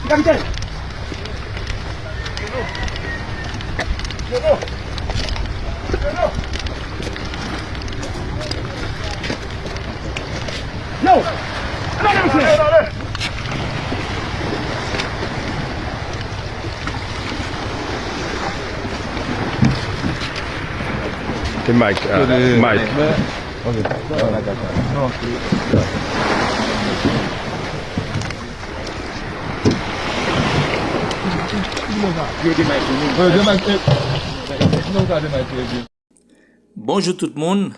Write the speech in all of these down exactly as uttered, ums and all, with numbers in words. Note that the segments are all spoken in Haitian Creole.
Kapitèn! Yo! Ann ale, mesye! E Mike, ah, Mike. Bonjou tout moun.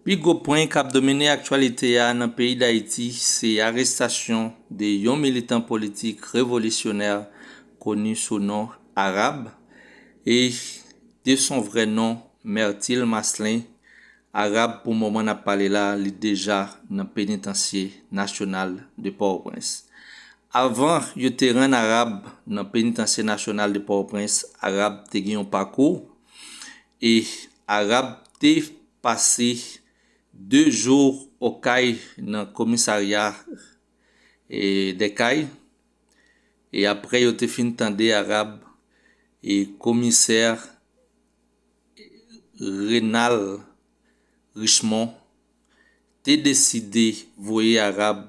Pi gwo pwen k ap domine aktyalite a nan peyi Dayiti se arestasyon de yon militan politik revolisyonè koni sou non Arab e de son vrè non Myrtil Maslin. Arab, pou moman n ap pale la, li deja nan Penitansye Nasyonal de Pòtoprens. Avan yo te rann Arab nan Penitansye Nasyonal de Pòtoprens, Arab te gen yon pakou e Arab te pase de jou Okay nan komisarya e dè Kay. E apre yo te fin tande Arab, e komisè Renald Richemond te deside voye Arab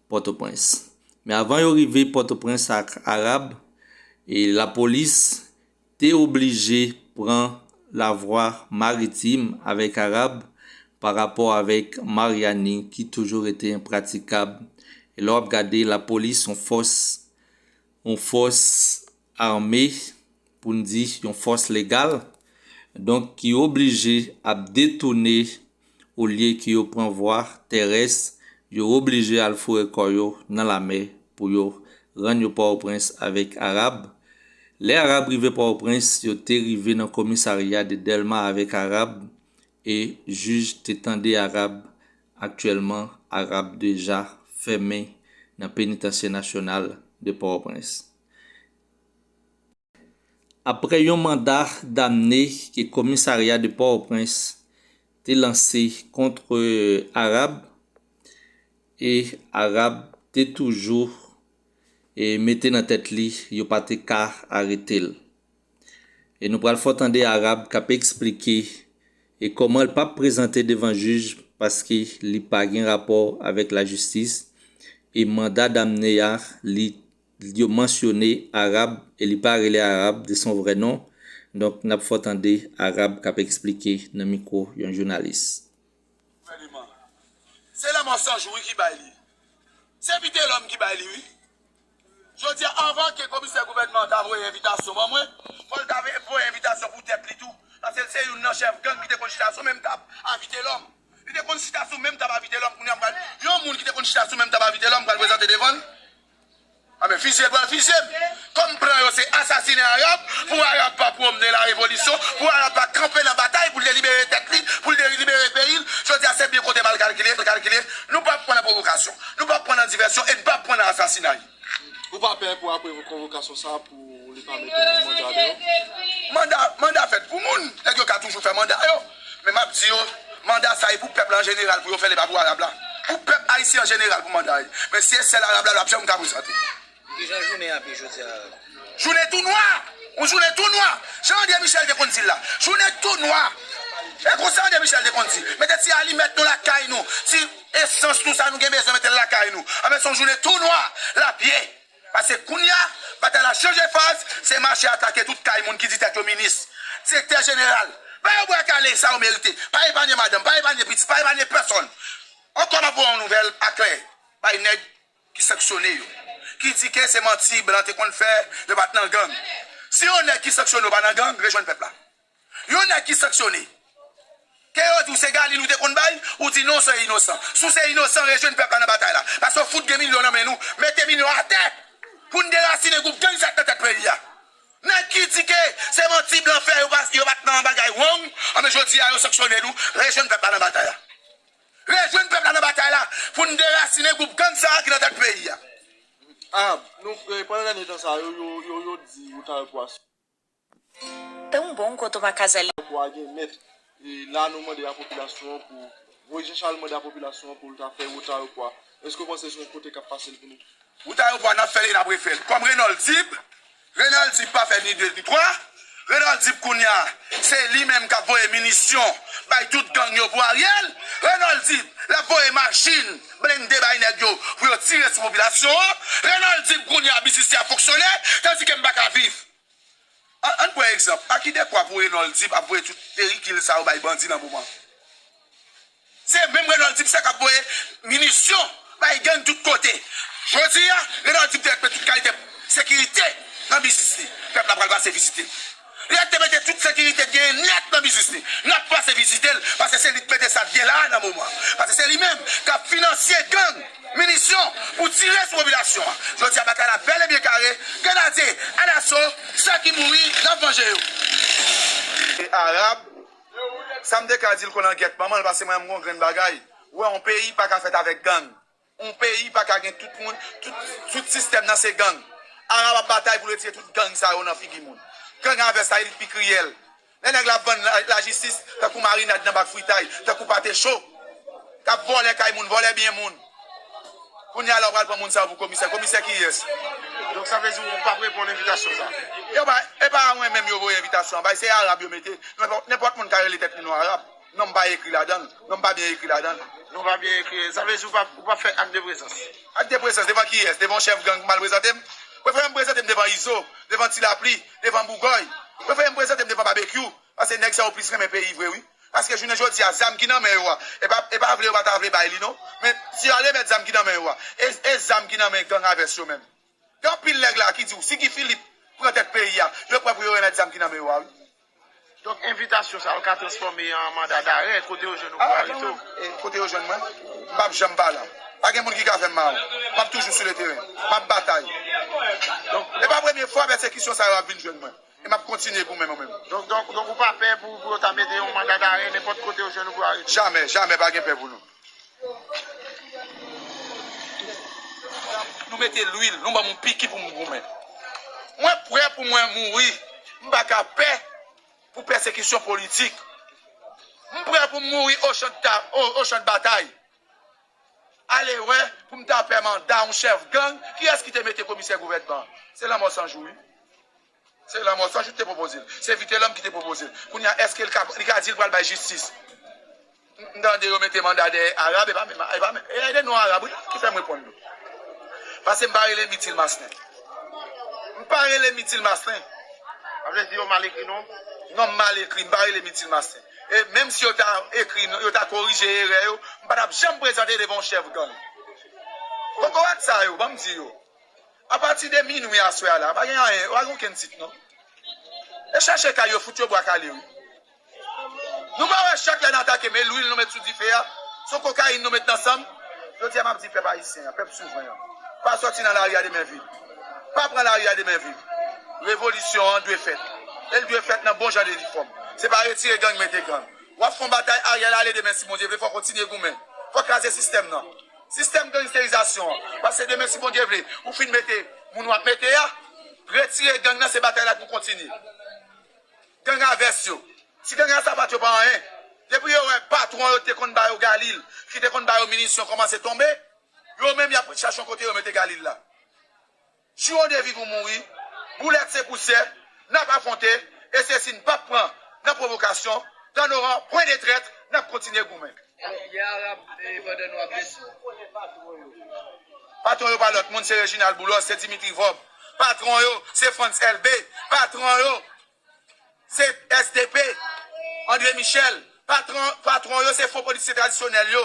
Pòtoprens. Men avan yo rive Pòtoprens ak Arab, e lapolis te oblije pran lavwa maritim avèk Arab pa rapò avèk Mariani ki toujou rete enpratikab. E lè w ap gade lapolis, yon fòs, yon fòs ame, pou n di yon fòs legal, donk ki oblije ap detounen olye ke yo pran vwa terès, yo oblije al foure kò yo nan lamè pou yo rann yo Pòtoprens avèk Arab. Lè Arab rive Pòtoprens, yo te rive nan komisarya de Dèlma avèk Arab e jij te tande Arab. Aktyèlman, Arab deja fèmen nan Penitansye Nasyonal de Pòtoprens. Apre yon manda damne ke komisarya de Pòtoprens te lanse kont Arab, e Arab te toujou e mete nan tèt li yo pa te ka arete l. E nou pral fè w tande Arab k ap eksplike e kòman l p ap prezante devan jij paske li pa gen rapò avèk lajistis. E manda damne a, li, yo mansyone Arab e li pa rele Arab de son vrè non. Donk, n ap fè w tande Arab k ap eksplike nan mikwo yon jounalis. Gouvèneman. Se lanmò san jou wi ki bay li. Se Vitelhomme ki bay li wi. Jodi a, anvan ke komisè gouvènman an ta voye envitasyon ban mwen, fò l ta ve-, voye envitasyon pou tèt li tou. Paske l se youn nan chèf gang ki te konn chita sou menm tab a Vitelhomme. Li te konn chita sou menm tab a Vitelhomme. Kounye a m pral, yon moun ki te konn chita sou menm tab a Vitelhomme, m pral prezante devan l. Anben, fizye l pral fizye m. Kòm plan yo se asasinen Arab, pou Arab pa pwomne larevolisyon, pou Arab pa kanpe nan batay, pou l delibere tèt li, pou l delibere peyi l. Jodi a, se byen kote m al kalkile, kalkile. Nou p ap pran nan pwovokasyon, nou p ap pran nan divèsyon e n p ap pran nan asasinay. Ou pa pè pou apre konvokasyon sa a pou li pa mete yon manda deyò? Manda, manda fèt pou moun. Nèg yo ka toujou fè manda yo. Men m ap di yo, manda sa e pou pèp la an jeneral pou yo fè l, e pa pou Arab la. Pou pèp ayisyen an jeneral pou manda a ye. Men si e sèl Arab la, l ap janm ka prezante. Kijan jounen an ap ye jodi a? Jounen tou nwa! Yon jounen tou nwa! Jan André Michel te konn di l la. Jounen tou nwa! E konsa André Michel te konn di. Mete ti alimèt nou lakay nou. Ti esans, tou sa nou gen bezwen, mete l lakay nou. Anben, se yon jounen tou nwa l ap ye. Paske kounye a, batay la chanje faz, se mache atake tout kay moun ki di tèt yo minis, direktè jeneral. Ba yo bwa kale sa yo merite. Pa epanye madanm, pa epanye pitit, pa epanye pèsonn. Ankò m ap voye yon nouvèl aklè bay nèg ki sanksyone yo, ki di ke se manti blan te konn fè, yo pa t nan gang. Si yon nèg ki sanksyone yo pa nan gang, rejwenn pèp la. Yon nèg ki sanksyone, ke yo di w se galil ou te konn bay, ou di non, se inosan. Si w se inosan, rejwenn pèp la nan batay la. Paske w fout gen milyon nan men nou, mete milyon atè pou n derasinen gwoup gang sa k nan tèt peyi a. Nèg ki di ke se manti blan fè, yo pa, yo pa t nan bagay wrong, anben jodi a yo sanksyone nou, rejwenn pèp la nan batay la. Rejwenn pèp la nan batay la pou n derasinen gwoup gang sa a ki nan tèt peyi a. Arab, nou, eh, pandan dènye tan sa a, yo, yo, yo, yo di Routawè Pwason. Tão bom quanto uma casa linda. Pwa gen mèt. E la, nou mande a popilasyon an pou, voye Jean Charles mande a popilasyon an pou l ta fè Routawè Pwa. Èske w panse se yon kote k ap fasil pou nou? Wout ayewopò a, n ap fè l e n ap refè l. Kòm Renold Dib, Renold Dib pa fè ni de ni twa. Renold Dib kounye a, se li menm k ap voye minisyon bay tout gang yo pou Ariel. Renold Dib, l ap voye machin blende bay nèg yo pou yo tire sou popilasyon an. Renold Dib kounye a, biznis li ap fonksyone, tandike m pa ka viv. An, ann pran egzanp, a ki dekwa pou Renold Dib ap voye tout veyikil sa yo bay bandi nan moman? Se menm Renold Dib sa k ap voye minisyon bay gang tout kote. Jodi a, Renold Dib te mete tout kalite sekirite nan biznis li. Pèp la pral pase vizite l. Li te mete tout sekirite k genyen nèt nan biznis li. N ap pase vizite l, paske se li k mete sa k gen la a nan moman an. Paske se li menm k ap finanse gang, minisyon pou tire sou popilasyon an. Jodi a, batay la bèl e byen kare. Grenadye, alaso, sa ki mouri, n ap vanje yo. E Arab, sa m te ka di l konn an gyèt manman l, paske mwen menm m gon grenn bagay. Ou wè, yon peyi pa ka fèt avèk gang. Yon peyi pa ka gen tout moun, tout, tout sistèm nan se gang. Arab ap batay pou l retire tout gang sa yo nan figi moun. Gang a vès la, e li k pi kriyèl. Lè nèg la ap vann la, lajistis, tankou marinad nan bak fritay, tankou pate cho. K ap vòlè kay moun, vòlè byen moun. Kounye a la, w pral pran moun sa yo pou komisè. Komisè kiyès? Donk, sa vle di ou p ap reponn envitasyon sa? Yo pa, e pa mwen menm yo voye envitasyon an bay, se Arab yo mete. Nenpòt, nenpòt moun ka rele tèt li non Arab. Non m pa ekri ladan l. Non m pa byen ekri ladan l. Non pa byen ekri. Sa vle di ou p ap, ou p ap fè ak de prezans? Ak de prezans devan kiyès? Devan yon chèf gang pou m al prezante m? Prefere m prezante m devan Izo, devan Ti Lapli, devan Bougòy. Prefere m prezante m devan Babekyou. Paske nèg sa yo plis renmen peyi vre wi. Paske jounen jodi a, zam ki nan men yo a, e pa, e pa vle yo pa ta vle bay li non. Men si yo al remèt zam ki nan men yo a, e, e zam ki nan men gang a vès yo menm. Gen anpil nèg la ki di w, si Guy Philippe pran tèt peyi a, yo prè pou yo remèt zam ki nan men yo a wi. Donk, envitasyon sa yo ka transfòme an manda darè, kote yo jwenn ou pou arete w? E, kote yo jwenn mwen? M p ap janm pa la. Pa gen moun ki ka fè m mal. M ap toujou sou le teren. M ap batay. Donk, e pa premye fwa pèsekisyon sa yo ap vin jwenn mwen. E m ap kontinye goumen mwen menm. Donk, donk, donk ou pa pè pou, pou yo ta mete yon manda darè nenpòt kote yo jwenn ou pou arete? Jamè, jamè, pa gen pè pou nou. Nou mete lwil, nou ban m yon piki pou m goumen. Mwen prè pou mwen mouri. M pa ka pè pou pèsekisyon politik. M prè pou m mouri ochan ta, o, ochan batay. Ale wè, pou m ta pè manda yon chèf gang, kiyès ki te mete komisè gouvènman? Se Lanmò San Jou wi. Se Lanmò San Jou ki te pwopoze l. Se Vitelòm ki te pwopoze l. Kounye a, èske l ka, li ka di l pral bay jistis? M, m tande yo mete manda dèyè Arab, e pa menm, e pa menm, e de non Arab wi, ki fè m reponn nou. Paske m pa rele Mitil Masten. M pa rele Mitil Masten. Sa vle di yo mal ekri non? Non, m mal ekri, m pa rele Mitil Masten. E menm si yo ta ekri, yo ta korije erè yo, m pa t ap janm prezante devan yon chèf gang. Kokorat sa yo, ban m di yo. Apati de minwi aswè a la, pa gen anyen, pa gen okenn tit non. E chache kay yo, fout yo bwa kale wi. Nou pa wè chak lè n atake m, e lwil nou met sou dife a, se kokayin nou met nan san m. Jodi a m ap di pèp ayisyen an, pèp souvren an, pa sòti nan lari a de men vid. Pa pran lari a de men vid. Revolisyon an dwe fèt. E l dwe fèt nan bon jan de fòm. Se pa retire gang, mete gang. W ap fè yon batay, Ariel ale demen si Bondye vle, fò w kontinye goumen. Fò w kraze sistèm nan. Sistèm gangsterizasyon an. Paske demen, si Bondye vle, ou fin mete moun w ap mete a, retire gang nan, se batay la pou kontinye. Gang a vès yo. Ti gang a sapat yo pa anyen. Depi yo wè patwon yo te konn ba yo galil, ki te konn ba yo minisyon kòmanse tonbe, yo menm y ap chache yon kote yo mete galil la. Jiwo de viv ou mouri, boulèt se pou sè, n ap afwonte, e se si n p ap pran nan pwovokasyon, dan noran, pwen de trèt, n ap kontinye goumen. Yè Arab, e, pandan nou ap... Patwon yo pa lòt moun, se Reginald Boulos, se Dimitri Vorbe. Patwon yo, se Frantz Elbé. Patwon yo, se S D P, André Michel. Patwon, patwon yo, se fo polisye tradisyonèl yo,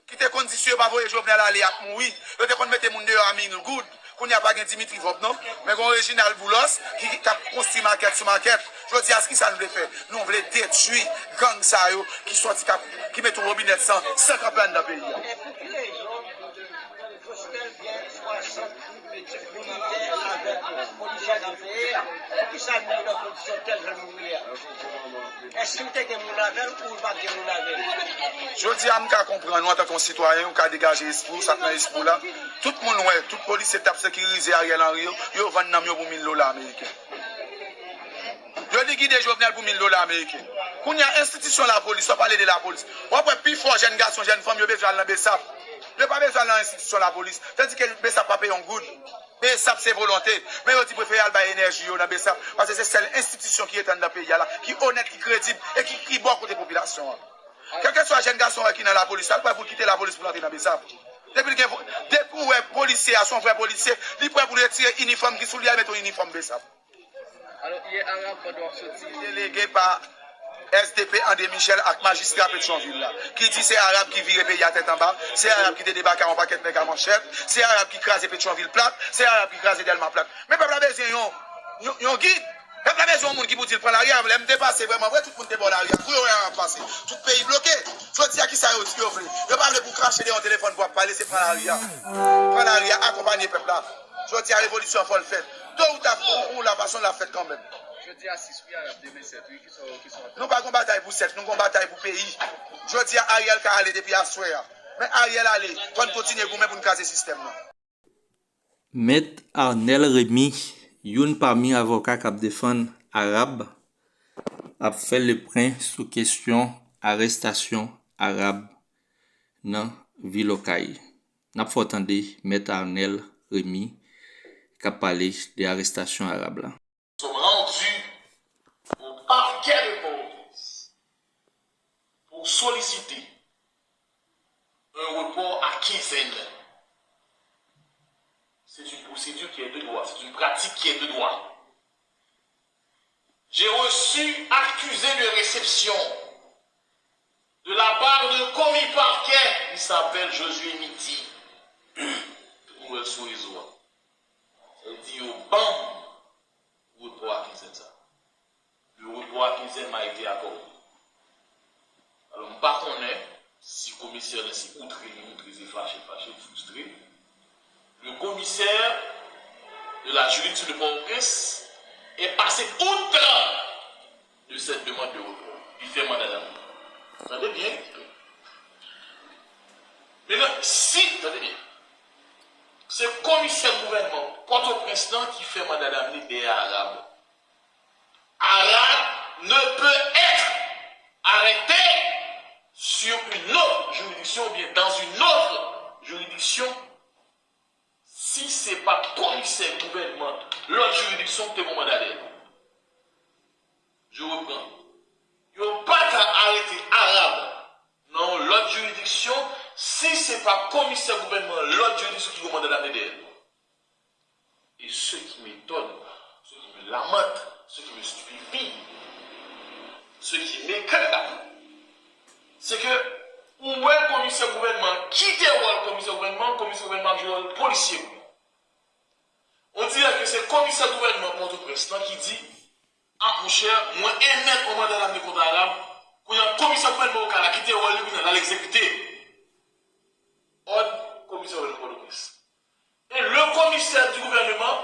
ki te konn di si yo pa voye Jovenel ale, y ap mouri. Yo te konn mete moun deyò a mil goud. Kounye a pa gen Dimitri Vorbe non, men gen Reginald Boulos ki, ki, k ap konstwi makèt sou makèt. Jodi a, kisa nou vle fè? Nou vle detwi gang sa yo ki sòti, k ap, ki mete yon wobinèt san, san kanpe anndan peyi a. Pou ki rezon Jovenel gen swasant militè avèk polisye k ap veye a? Poukisa nou nan kondisyon tèl jan nou ye a? Èske l te gen moun avè l ou l pa t gen moun avè l? Jodi a, m ka konprann ou antanke yon sitwayen, ou ka degaje espri w, sa k nan espri w la. Tout moun wè, tout polisye k t ap sekirize Ariel Henry yo, yo vann nanm yo pou mil dola ameriken. Yo likide Jovenel pou mil dola ameriken. Kounye a, enstitisyon lapolis, w ap pale de lapolis. W ap wè pifò jèn gason, jèn fanm yo bezwen al nan BSAP. Yo pa bezwen al nan enstitisyon lapolis, tandike BSAP pa peye yon goud. BSAP se volonte, men yo di prefere al bay enèji yo nan BSAP, paske se sèl enstitisyon ki egziste nan peyi a la, ki onèt, ki kredib e ki, ki bò kote popilasyon an. Kèlkeswa jèn gason an ki nan lapolis la, li prè pou l kite lapolis pou l antre nan BSAP. Depi l gen, depi w wè polisye a se yon vrè polisye, li prè pou l retire inifòm ki sou li a, mete yon inifòm BSAP. Alò, yè Arab, pandan w ap soti, delege pa S D P André Michel ak majistra Petyonvil la, ki di se Arab ki vire peyi a tèt anba, se Arab ki te debake a yon pakèt nèg a manchèt, se Arab ki kraze Petyonvil plat, se Arab ki kraze Dèlma plat. Men pèp la bezwen yon, yon, yon gid. Pèp la bezwen yon moun ki pou di l pran lari a. Lè m te pase vrèman vre, tout moun te bò lari a. Kou yo wè Arab pase, tout peyi bloke. Jodi a, kisa yo di yo vle? Yo pa vle pou w krache de yon telefòn pou w ap pale, se pran lari a. Pran lari a, akonpanye pèp la. Jodi a, revolisyon an fò l fèt. To ou ta, ou, ou la fason l ap fèt kanmenm. Jodi a sis wi, Arab, demen sèt wi, kisa w, kisa w ap fè? Nou pa gon batay pou sèt, nou gon batay pou peyi. Jodi a, Ariel ka ale depi aswè a. Men Ariel ale, fò n kontinye goumen pou n kraze sistèm nan. Mèt Arnel Remy, youn pami avoka k ap defann Arab, ap fè lepwen sou kesyon arestasyon Arab nan vil Okay. N ap fè w tande Mèt Arnel Remy k ap pale de arestasyon Arab la. Nous sommes rendus au parquet de Port-au-Prince pour solliciter un report à quinzaine. C'est une procédure qui est de droit, c'est une pratique qui est de droit. J'ai reçu accusé de réception de la part de commis parquet qui s'appelle Josué Midi. Tout moun wè l sou rezo a. Sa vle di yo ban m repò a kinzèn sa. Le report à quinzaine m'a été accordé. Alò, m pa konnen si komisè nan se outre li outre, se fache, fache, frustre. Le commissaire de la juridiction de Port-au-Prince est passé outre de cette demande de report. Li fè manda dam. Tande byen. Mentnan, si, tande byen. Se komisè gouvènman Pòtoprens lan ki fè manda dam li dèyè Arab. Arab ne peut être arrêté sur une autre juridiction ou bien dans une autre juridiction si se pa komisè gouvènman lòt jiridiksyon ki te gon manda dèyè l. Je reprends. Yo pa ka arete Arab nan yon lòt jiridiksyon si se pa komisè gouvènman lòt jiridiksyon ki gon manda dam li dèyè l. Et ce qui m'étonne, ce qui me lamente, ce qui me stupéfie, ce qui m'écœure, c'est que ou wè komisè gouvènman kite wòl komisè gouvènman, komisè gouvènman ap jwe wòl polisye kounye a. On dirait que se komisè gouvènman Pòtoprens lan ki di, ah monchè, mwen emèt yon manda dam li kont Arab, kounye a komisè gouvènman Okay la kite wòl li kounye a l al egzekite òd komisè gouvènman Pòtoprens. Et le commissaire du gouvernement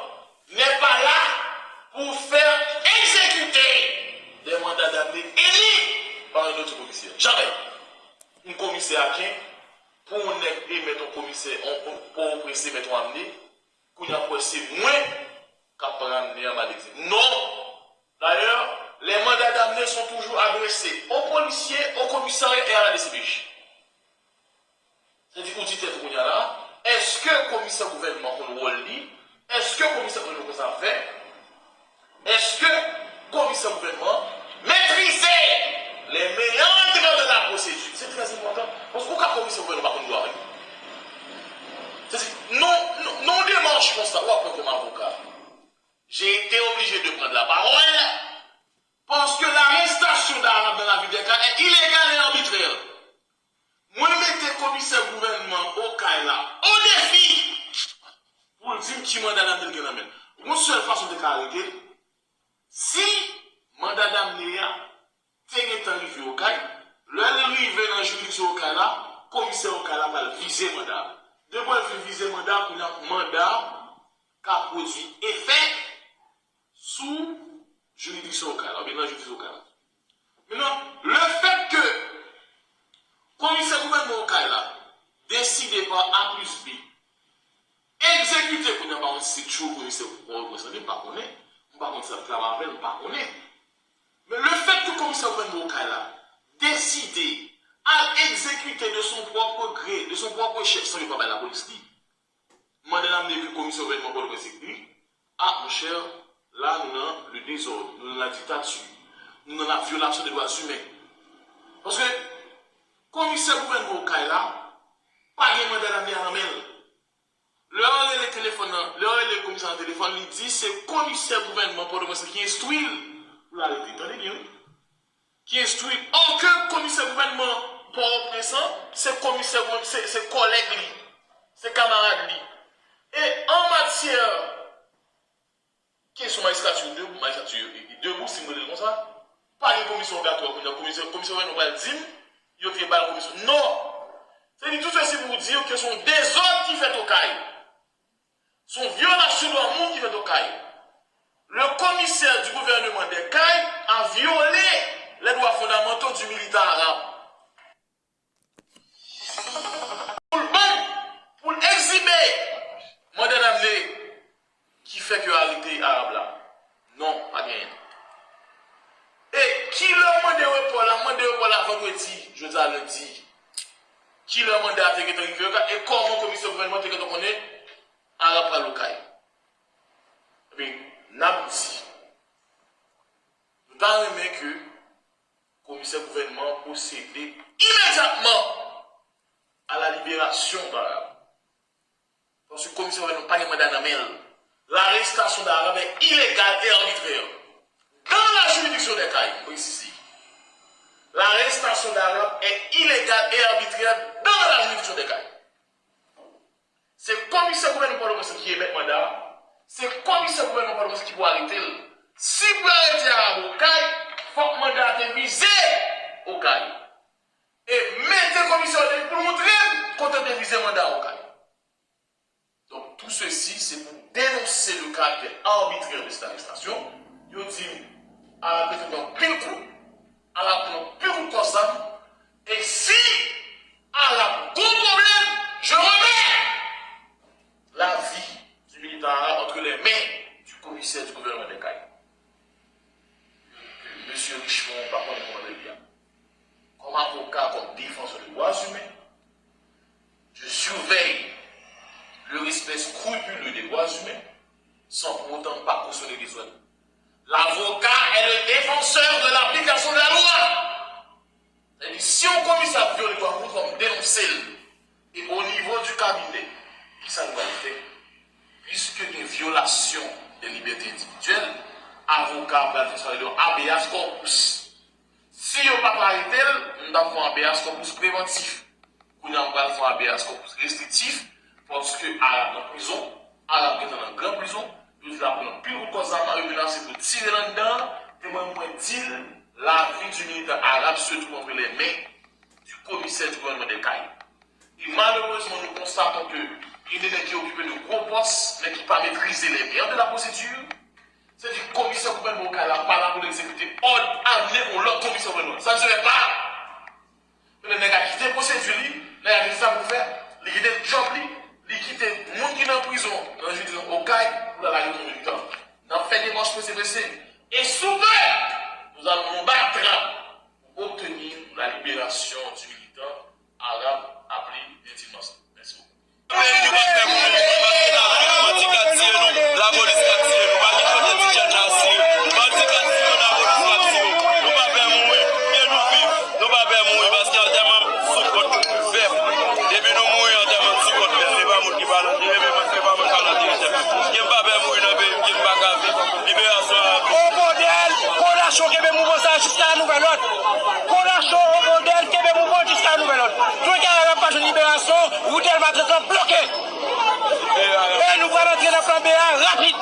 n'est pas là pour faire exécuter des mandats d'amener émis par un autre commissaire. Jamais. Un commissaire à quien, pou yon nèg emèt yon komisè, pou yon prens emèt yon amne, kounye a pou wè se mwen k ap pran amne an mal egzekite. Non! D'ailleurs, les mandats d'amener sont toujours adressés aux policiers, au commissariat et à la D C P J. Sa di ou di tèt ou kounye a la, èske komisè gouvènman konn wòl li? Èske komisè gouvènman konn sa ap fè? Èske komisè gouvènman metrize les méandres de la procédure? Se trè enpòtan, paske ou ka komisè gouvènman pa konn dwa wi. Se di, non, non, non demach konsa, w ap wè kòm avoka. J'ai été obligé de prendre la parole parce que l'arrestation d'Arab dans la ville d'Oka est illégale et arbitraire. Mwen mete komisè gouvènman Okay la o defi pou l di m ki manda dam li l gen nan men l. Yon sèl fason te ka arete l, si manda dam li a te gentan rive Okay, lè l rive nan jiridiksyon Okay la, komisè Okay la pral vize manda a. Depi w al fin vize manda a, kounye a manda a ka pwodui efè sou jiridiksyon Okay la, oubyen nan jiridiksyon Okay la. Mentnan, lefètke komisè gouvènman Okay la deside pa A plis B egzekite, kounye a m pa konn si se tjou komisè Pòtoprens lan, m pa konnen, m pa konn si l ap travay avè l, m pa konnen. Men lefètke komisè gouvènman Okay la deside Al egzekite de son pwòp gre, de son pwòp chèf, san yo pa bay lapolis li. Manda n ap di ke komisè gouvènman Pòtoprens ekri, a, monchè, la, nou nan le dezòd, nou nan la diktati, nou nan la vyolasyon de dwa imen. Paske komisè gouvènman Okay la pa gen manda n ap di a nan men l. Lè yo rele telefòn nan, lè yo rele komisè nan telefòn, li di se komisè gouvènman Pòtoprens ki enstwi l pou l arete. Tande byen, wi. Ki enstwi l. Or ke komisè gouvènman Pòtoprens lan, se komisè gouvènman, se, se kòlèg li, se kamarad li. E an matyè kesyon majistrati yo debou, majistrati yo, yo debou, si m rele l konsa, pa gen komisyon obligatwa, kounye a komisyon, komisyon gouvènman pral di m, yo te ba l komisyon. Non! Se di tout sesi pou w di ke se yon dezòd ki fèt Okay. Se yon vyolasyon dwa moun ki fèt Okay. Le commissaire du gouvernement des Cayes a violé les droits fondamentaux du militant arabe. Pou l ban, pou l egzibe manda n ap di ki fè ke yo arete arab la. Non, pa genyen. E kilè mande repò la? Mande repò la vandredi, jodi a lendi. Kilè manda a te gentan rive Okay? E kòman komisè gouvènman te gentan konnen arab pral Okay? Ebyen, n ap di, nou ta renmen ke komisè gouvènman pwosede imedyatman a la liberasyon d'Arab. Paske komisè gouvènman pa gen manda nan men l. L'arrestation d'Arab est illégale et arbitraire dans la juridiction des Cayes, m presize. L'arrestation d'Arab est illégale et arbitraire dans la juridiction des Cayes. Se komisè gouvènman Pòtoprens ki emèt manda a. Se komisè gouvènman Pòtoprens ki pou arete l. Si pou arete arab Okay, fòk manda a te vize Okay. E mete komisè yo depi pou l montre n kote l te vize manda Okay. Donk, tout ceci, c'est pour dénoncer le caractère arbitraire de cette arrestation. Yo di m, arab te pran pil kou, arab pran pil kout kò zam, et si arab gon pwoblèm, je remets la vie du militant arabe entre les mains du commissaire du gouvernement des Cayes. Mesye Richemond pa konnen kòman l ye a. Comme avocat, comme défenseur des droits humains, je surveille le respect scrupuleux des droits humains sans pour autant pas cautionner les autres. L'avocat est le défenseur de l'application de la loi. Sa vle di, si yon komisè ap vyole dwa moun, fò m denonse l. E o nivo di kabinè, kisa nou pral fè? Piske gen vyolasyon de libète endividyèl, avoka pral fè sa yo rele yon habeas corpus. Si yo pa t arete l, m t ap fè yon habeas corpus prevantif. Kounye a, m pral fè yon habeas corpus restriktif, paske arab nan prizon, arab gentan nan gran prizon, yo di l ap pran anpil kout kò zam, yo menase pou tire l anndan, e mwen, mwen di l, la vie du militant arabe se trouve entre les mains du commissaire du gouvernement des Cayes. E malerezman, nou konstatons que gen de nèg ki okipe de gwo pòs, men ki pa metrize les mers de la procédure. Se di komisè gouvènman Okay la pa la pou l egzekite òd amené yon lòt komisè gouvènman. Ça ne se fait pas. Men nèg la kite pwosedi li, nèg la kite sa pou l fè, li kite djòb li, li kite moun ki nan prizon, nan jiridiksyon Okay, pou l al arete yon militan. N ap fè demach prese prese. Et sous peu, nous allons nous battre pour obtenir la libération du militant arabe appelé Bentil Marcel. Mèsi bokou. Peyi nou pa fè mouri, paske lavi, bandi ka tiye nou, lapolis ka tiye nou, pa gen kote ti jèn la siye. Bandi ka tiye nou, lapolis ka tiye nou. Nou pa pè mouri, ke nou viv, nou pa pè mouri, paske antèman sou kont pèp. Depi nou mouri, antèman sou kont pèp. Se pa moun ki pa nan, se pa moun ki pa nan direktè. Ke m pa pè mouri nan peyi m, ke m pa ka viv. Liberasyon a. O Bondèl, Kòlacho, kenbe mouvman sa a jiska nouvèl òd. Kòlacho, o Bondèl, kenbe mouvman jiska nouvèl òd. Tank arab pa jwenn liberasyon, wout Dèlma trant lan bloke. E nou pral antre nan plan B a rapid.